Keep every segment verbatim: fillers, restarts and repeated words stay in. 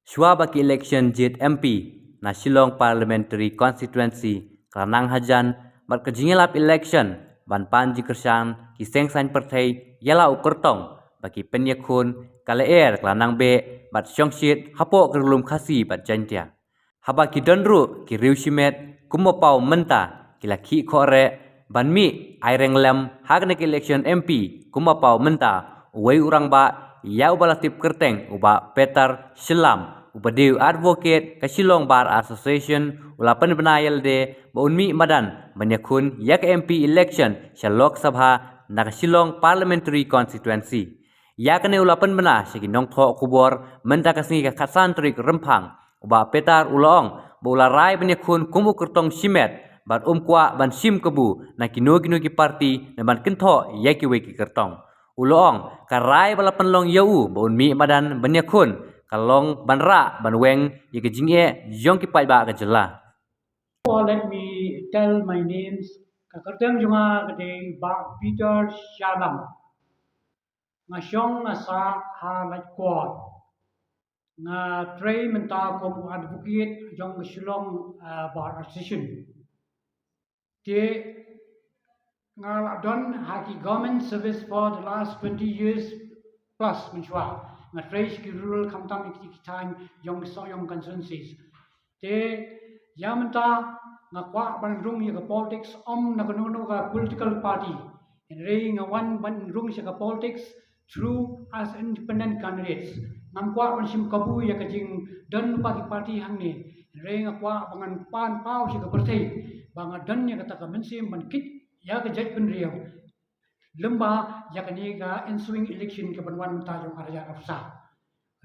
Shuwa ba ki election jied M P na Shillong Parliamentary Constituency ka la nang hajan bad ka jingïalap election ban pan jingkyrshan ki seng saiñ pyrthei ïa la u kyrtong ba ki pynïakhun ka lyer ka la nang beh bad shongshit hapoh ka ri lum Khasi bad Jaiñtia. Haba ki don ruh ki riew shimet kumba paw mynta ki la khih khohreh ban mih ai reng lem ha kane ka election M P kumba paw mynta uwei u rangbah ïa uba la tip kyrteng u Bah Peter Shyllam uba dei u advocate ka Shillong Bar Association u la pynbna ïa lade ba un mih madan ban ïakhun ïa ka M P election sha Lok Sabha na ka Shillong Parliamentary Constituency. Ïa kane u la pynbna sha ki nongthoh khubor mynta ka sngi ka khatsan tarik Rymphang. U Bah Peter u la ong ba u la rai ban ïakhun kum u kyrtong shimet bad um kwah ban shim kabu na kino kino ki parti ne ban kynthoh ïa kiwei ki kyrtong. U la ong ka rai ba la pynlong ïa u ba un mih madan ban ïakhun ka long ban rah ban weng ïa ka jingeh jong ki paidbah ka jylla. Let me tell my names. Ka kyrteng jong nga ka dei Bah Peter Shyllam. Nga shong nga sah ha Laitkor. Nga trei mynta kum u advocate jong ka Shillong, ah, Bar Association. Te nga la don ha ki government service for the last twenty years plus mynshuwa. Nga trei sha ki rural khamtam ïa ki thaiñ jong ki Sohiong constituencies. Te ïa mynta nga kwah ban rung ïa ka politics, ym na kano kano ka political party. Hynrei nga wan ban rung sha ka politics through as independent candidates. Ngam kwah ban shim kabu ïa ka jingdon lypa ki party hangne. Hynrei nga kwah ba ngan pan paw sha ka pyrthei ba nga don ïa kata ka mynsiem ban kit ïa ka jaitbynriew lyngba ïa kane ka ensuing election ka ban wan mynta jong ar hajar arphew saw.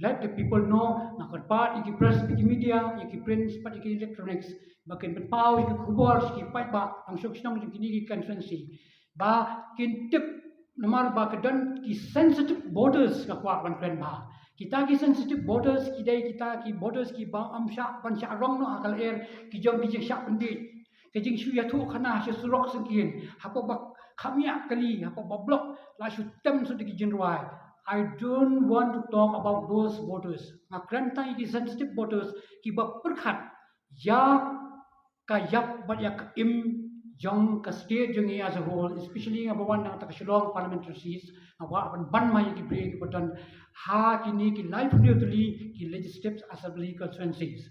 Let the people know, nga kyrpad ïa ki press, ïa ki media, ïa ki print bad ïa ki electronics ba kin pynpaw ïa ki khubor sha ki paidbah nongshong shnong jong kine ki constituency ba kin tip, namar ba ka don ki sensitive voters, nga kwah ban kren ba kita ki sensitive voters ki dei kita ki voters kiba ym shah ban shah rong noh ha ka lyer, ki jong ki jingshah pyndih, ka jingshu ïathuh khana sha surok syngkien, hapoh ba kham ïa kali, hapoh ba block la shu tem shuh da ki jingrwai. I don't want to talk about those voters. Nga kren tang ïa ki sensitive voters kiba pyrkhat ïa ka ïap bad ïa ka im jong ka state jong ngi as a whole, especially nga ba wan na kata ka Shillong parliamentary seats, nga kwah ban ban ma ïa ki briew kiba don ha kine ki laiphew tylli ki legislative assembly constituencies.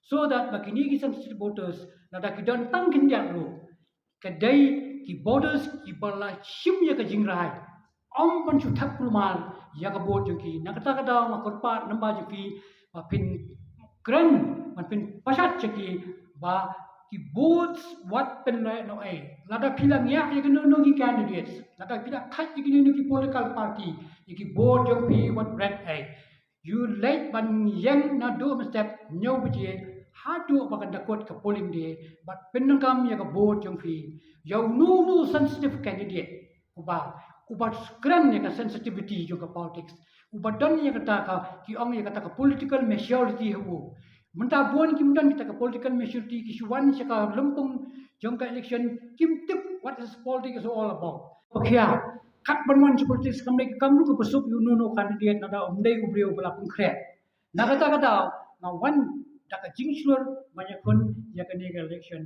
So that ba kine ki sensitive voters, lada ki don tang khyndiat ruh, ka dei ki voters kiba la shim ïa ka jingrai, ym ban shu thep kulmar ïa ka vote jong ki. Na kata ka daw nga kyrpad namar jong phi ba phin kren, ban phin pashat sha ki ba ki votes wat pynleh noh ei. Lada phi la ngiah ïa kino kino ki candidates, lada phi la thait ïa kino kino ki political party, ïa ki vote jong phi wat ret ei. Ïoh leit ban ïeng naduh mynstep hynñiew baje haduh ba kan da kut ka polling day bad pyndonkam ïa ka vote jong phi ïa uno uno sensitive candidate uba, uba kren ïa ka sensitivity jong ka politics, uba don ïa kata ka, ki ong ïa kata ka political maturity ha u. Mynta bun kim don kita ka political maturity, ki shu wan sha ka lympung jong ka election kim tip what is politics all about. Pakhia kat ban wan sha politics kam dei ka kam ruh kaba suk ïa uno uno candidate, lada um dei u briew ba la pynkhreh. Na kata ka daw nga wan da ka jingshlur ban ïakhun ïa kane ka election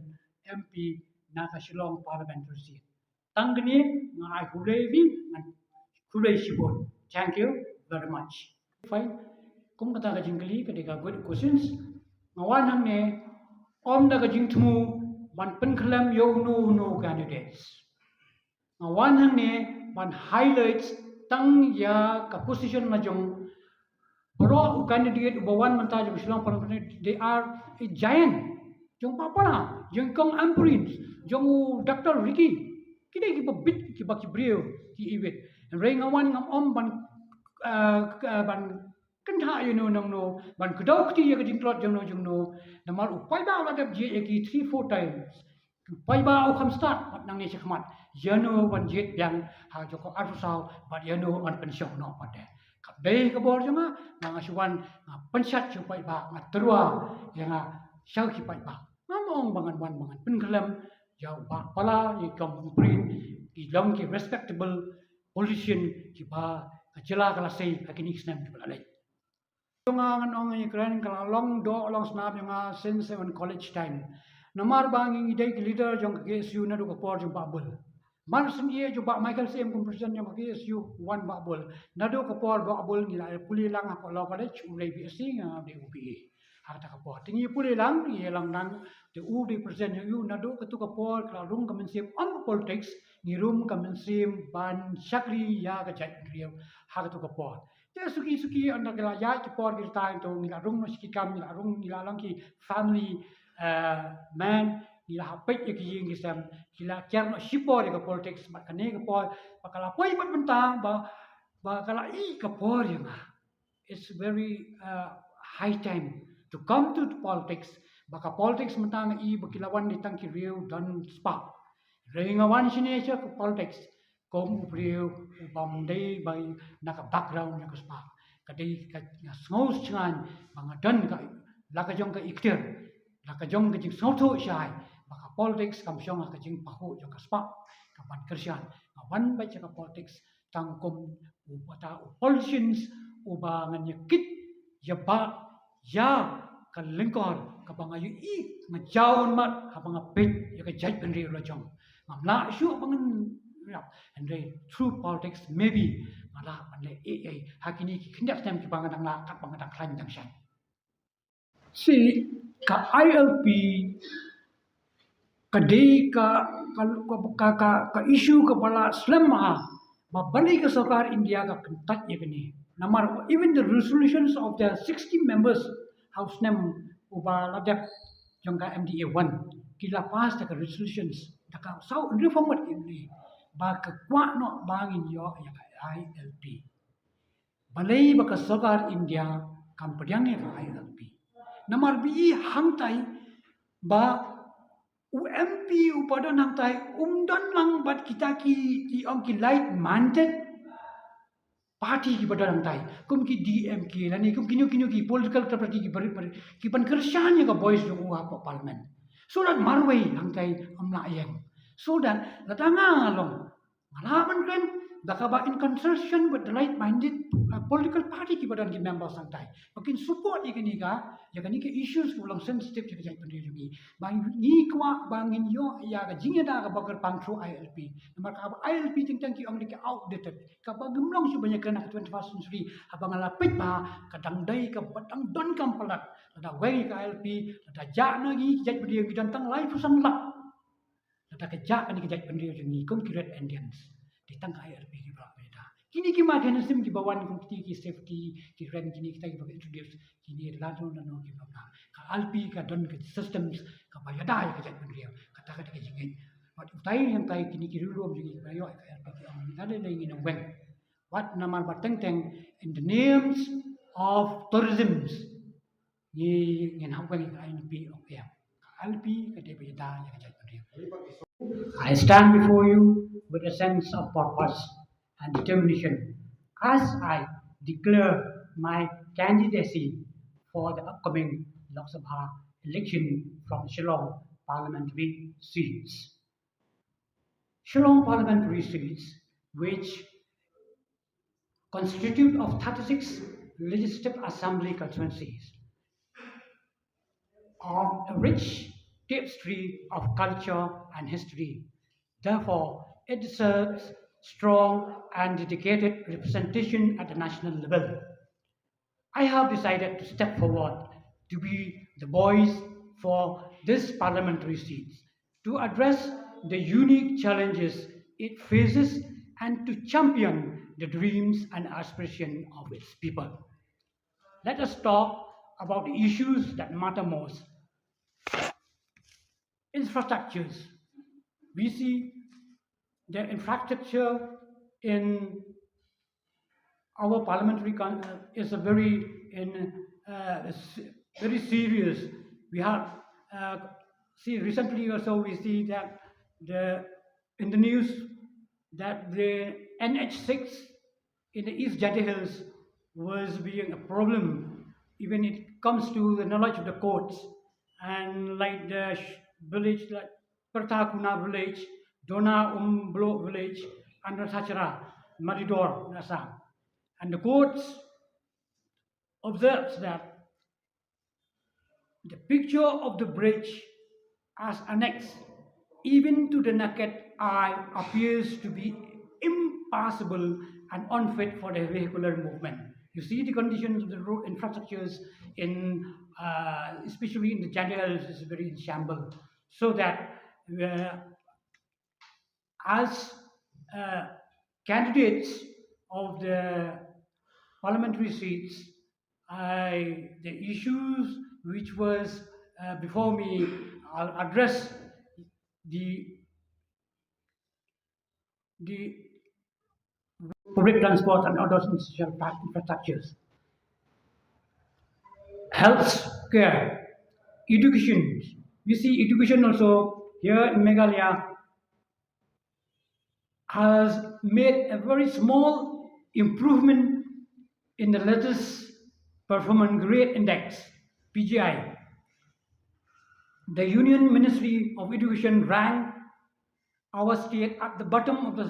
M P na ka Shillong parliamentary seat. Tang kane nga ai khublei ïa phi, ngan khublei shibun. Thank you very much. Fine. Kum kata ka jingkylli ka dei ka good questions. Nga wan hangne ym da ka jingthmu ban pynkhlem ïa uno uno candidates. Nga wan hangne ban highlight tang ïa ka position la jong baroh u candidate uba wan mynta jong Shillong Parliament, they are a giant. Jong Papara, jong Kong Ampareen, jong u Doctor Ricky. Ki dei kiba bit, kiba ki briew ki ibit. Hynrei nga wan ngam ym ban, eh, k-, ban kynthah ïa uno nongno, ban kdew kti ïa ka jingtlot jongno jongno. Namar u paidbah u la dep jied ïa ki three four times. Paidbah u kham stad bad nangne shakhmat ïano ban jied biang ha jong ka arphew saw bad ïano ban pynshong noh pat de. Kam dei ka bor jong nga, nga shu wan nga pynshat sha u paidbah, nga tyrwa ïa nga sha ki paidbah. Ngam ong ba ngan wan ba ngan pynkhlem ïa u Bah Pala, ïa i Kong Ampareen, ki long ki respectable politician kiba ka jylla ka la sei ha kine ki snem kiba la leit. Jong nga ngan ong ïa kren ka la long doh long snap jong nga since even college time. Namar ba ngi ngi dei ki leader jong ka K S U naduh ka por jong Bah Bull. Mar syn ïa jong Bah Michael Syiem kum president jong ka K S U wan Bah Bull. Naduh ka por Bah Bull ngi la pule lang ha ka Law College, u dei B S C, nga dei u B A. Ha kata ka por te ngi pule lang, ngi ïa lang lang, te u dei president jong u. Naduh katu ka por ka la rung ka mynsiem ym ka politics, ngi rung ka mynsiem ban shakri ïa ka jaitbynriew ha katu ka por. Te suki suki ynda ki la ïaid ki por ki rta, to ngi la rung noh shi ki kam, ngi la rung, ngi la long ki family, eh, man, ngi la hap peit ïa ki ïing ki sem, ki la kiar noh shipor ïa ka politics. Bad kane ka por ba ka la poi bad mynta ba, ba ka la ïeh ka por ïa nga. It's very, uh, high time to come to the politics. Ba ka politics mynta nga i ba ki la wan dei tang ki riew don spah. Hynrei nga wan shane sha ka politics kum u briew u bym dei ba na ka background jong ka spah. Ka dei ka, nga sngew sngewthuh ba nga don ka, la ka jong ka ikhtiar, la ka jong ka jingsngewthuh shai ba ka politics kam shong ha ka jingpahuh jong ka spah, ka ban kyrshan. Nga wan beit sha ka politics tang kum u bata u politicians uba ngan ïa kit ïa ba ïa ka lyngkor kaba nga ïohi nga jaw mat haba nga peit ïa ka jaitbynriew la jong. Ngam lah shuh ba ngan ïap, hynrei through politics maybe nga lah ban leh ei ei ha kine ki khyndiat snem kiba nga dang lah katba nga dang khlaiñ dang shait. Si ka I L P ka dei ka, ka, ka, ka, ka, ka issue kaba la slem ha ba balei ka sorkar India ka kyntait ïa kane. Namar even the resolutions of the sixty members House nem uba la dep jong ka M D A one ki la pass da ka resolutions da ka saw reformat ki ne ba ka kwah noh ba ngin ïoh ïa ka I L P. Balei ba ka sorkar India kam pdiang ïa ka I L P? Namar ba i hangtai ba u M P uba don hangtai um don lang bad kita ki, ki ong ki like-minded party kiba don hangtai, kum ki D M K lane kum kino kino ki political party ki barit barit ki ban kyrshan ïa ka voice jong u hapoh parliament. So that marwei hangtai um lah ïeng. So that lada nga long nga lah ban kren da kaba in consultation with the like-minded, uh, political party kiba don ki members hangtai ba kin support ïa kane ka, ïa kane ka issues kiba long sensitive ïa ka jaitbynriew jong ngi. Ba ngi kwah ba ngin ïoh ïa ka jingïada kaba kyrpang through I L P. Namar ka I L P teng teng ki ong dei ka outdated, kaba ngim long shuh ban ïa kren ha ka twenty-first century. Haba nga la peit ba ka dang dei kaba dang donkam palat. Lada weng ïa ka I L P, lada jah na ngi ki jaitbynriew ngi don tang laiphew san lak. Lada ka jah kane ka jaitbynriew jong ngi kum ki Red Indians, dei tang ka I L P kiba la pynda. Kine ki mechanism kiba wan kum kine ki safety, ki rent, kine kita kiba introduce, kine lano lano kiba la. Ka I L P ka don ka systems kaba ïada ïa ka jaitbynriew. Kata ka dei ka jingngeit. Bad utai hangtai kine ki riewlum jong ngi kiba ïoh ka I L P ki ong ngi lada lei ngin ym weng. Wat namar ba teng teng in the names of tourism. Ngi, ngin hap weng ïa ka I L P, okay. Ka I L P ka dei ba ïada ïa ka jaitbynriew. I stand before you with a sense of purpose and determination as I declare my candidacy for the upcoming Lok Sabha election from Shillong parliamentary seats. Shillong parliamentary seats, which constitute of thirty-six legislative assembly constituencies, are a rich tapestry of culture and history. Therefore, it deserves strong and dedicated representation at the national level. I have decided to step forward to be the voice for this parliamentary seat, to address the unique challenges it faces and to champion the dreams and aspirations of its people. Let us talk about the issues that matter most. Infrastructures. We see the infrastructure in our parliamentary con-, uh, is a very in, uh, s-, very serious. We have, uh, see, recently also we see that the, in the news that the N H six in the East Jaintia Hills was being a problem. Even it comes to the knowledge of the courts, and like the sh-, village, like Pertakuna village, Dona Umblo village, and Rathachara, Maridor, Assam. And the courts observes that the picture of the bridge as annexed, even to the naked eye, appears to be impassable and unfit for the vehicular movement. You see the conditions of the road infrastructures in, uh, especially in the Jaintia Hills, is very in shambles. So that, uh, as, uh, candidates of the parliamentary seats, I, the issues which was, uh, before me, I'll address the, the public transport and other essential infrastructures. Health care, education. We see education also here in Meghalaya has made a very small improvement in the latest performance grade index, P G I. The Union Ministry of Education ranked our state at the bottom of the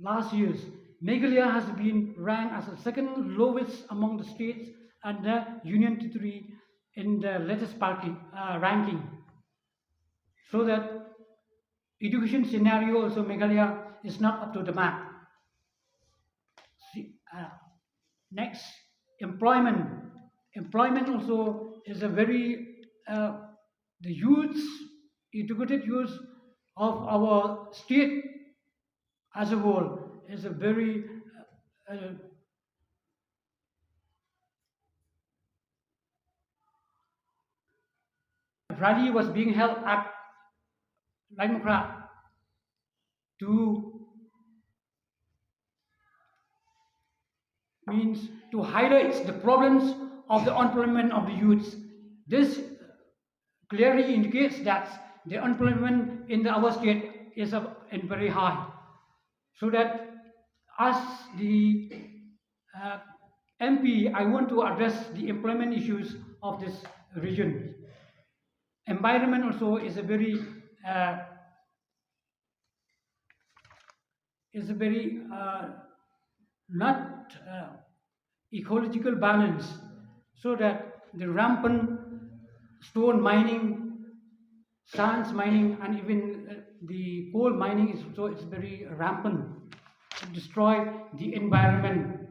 last years. Meghalaya has been ranked as the second lowest among the states and the Union Territory in the latest party, uh, ranking. So that education scenario also Meghalaya is not up to the mark. See, uh, next, employment. Employment also is a very, uh, the youths, educated youths of our state as a whole is a very, uh, uh, rally was being held at Laitumkhrah to, means, to highlight the problems of the unemployment of the youths. This clearly indicates that the unemployment in the, our state is a, in very high. So that as the, uh, M P, I want to address the employment issues of this region. Environment also is a very, uh, is a very, uh, not, uh, ecological balance, so that the rampant stone mining, sands mining, and even, uh, the coal mining is also, it's very rampant. It destroy the environment.